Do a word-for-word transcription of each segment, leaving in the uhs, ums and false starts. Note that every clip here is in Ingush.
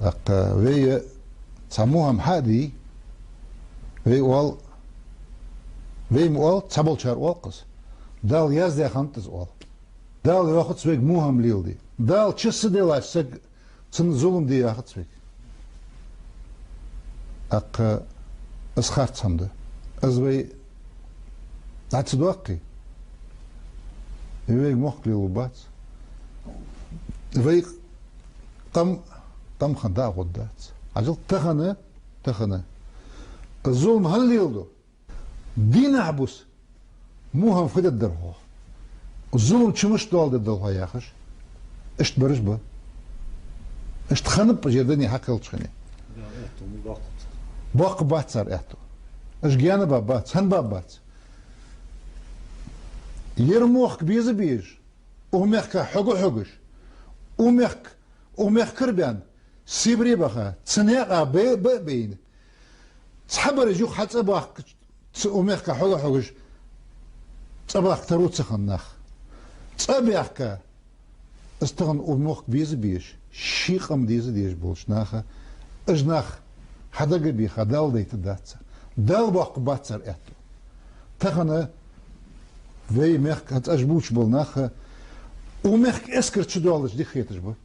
ТӀаккха вай цхьа мухӀам хьа а дий, вай оал, вай ма оал, цхьаболчар оал-кх из. Дала яздаь хиннад из оал. Дала йоахац вайга мухӀам леладе. Дала чу ца деллача сага цунна зулам де яхац вайга. ТӀаккха из харц хӀама да. Из вай дӀа ца доаккхе, вай вайга мохк леларгбац. Вай къам, къам хинна дӀа а гӀоргдац. Хьажал, тахан, тахан зулам хӀана леладу? Дийнахьа-бус мухӀам фу дергдар хьогӀ? Зулам чу мишта доаладергда хьогӀ яхаш, иштта бараш ба. Иштта хиннаб ер дуне хьакхеллача хана. Боккха бац цар аьттув. Уж гаьна ба бац, хӀана ба бац? Ер мохк беза безаш, укх мехка хьога хьогаш, укх мехк-, укх мехкара баьнна, Сибре баха, цу наькъа бе-, бе-, бейна. Цхьабараш юха хьа цӀабахка, цу укх мехка хьога хьогаш, цӀабахка таро ца хинна нах. ЦӀабаьхка, из тахан укх мохк беза безаш, ший къам деза дезаш болча наха, уж нах хьадага беха, Дала дайтаргдац цар. Дала боккха бац цар аьттув. Тахан вай мехка цӀаш бувцаш бола нах, укх мехка эскар чудоаллача дика хеташ ба.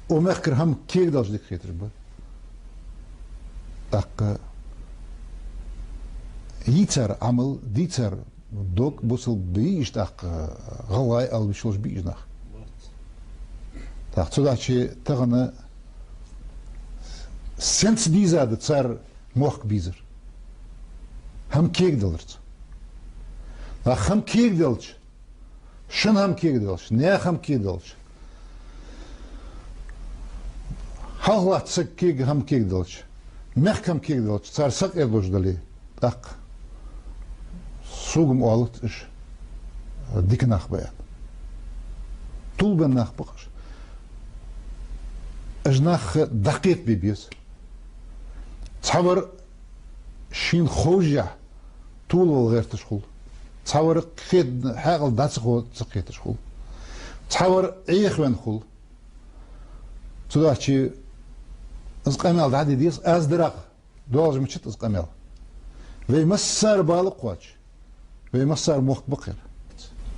Укх мехкара хӀама кегаделча дика хеташ ба. ТӀаккха йий цар Ӏамал, дий цар дог, бусалба йий уж, тӀаккха гӀалгӀай ала йиш йолаш бий уж нах? ТӀаккха цудухьа тахан сенца дийзад цар мохк безар? ХӀама кегаделарца. ТӀаккха хӀама кегаделча, шун хӀама кегаделча, наьха хӀама кегаделча, хьалхалатта сага кег-, хӀама кегаделча, мехка хӀама кегаделча, цар сакъердалуш дале, тӀаккха сога-м оалац уж дика нах ба аьнна. Тувлабенна нах ба-кх уж. Уж нах дӀакхетабе беза. Цхьавар шийна ховшшехь тувлавала гӀерташ хул. Цхьавар кхетаде хьаькъал дӀа ца хо-, ца кхеташ хул. Цхьавар Ӏехавенна хул. Цудухьа из къамаьл дӀаде деза, аз дарах доаллаш ма дац из къамаьл. Вай массара бала кхоач. Вай массара мохк ба-кх ер.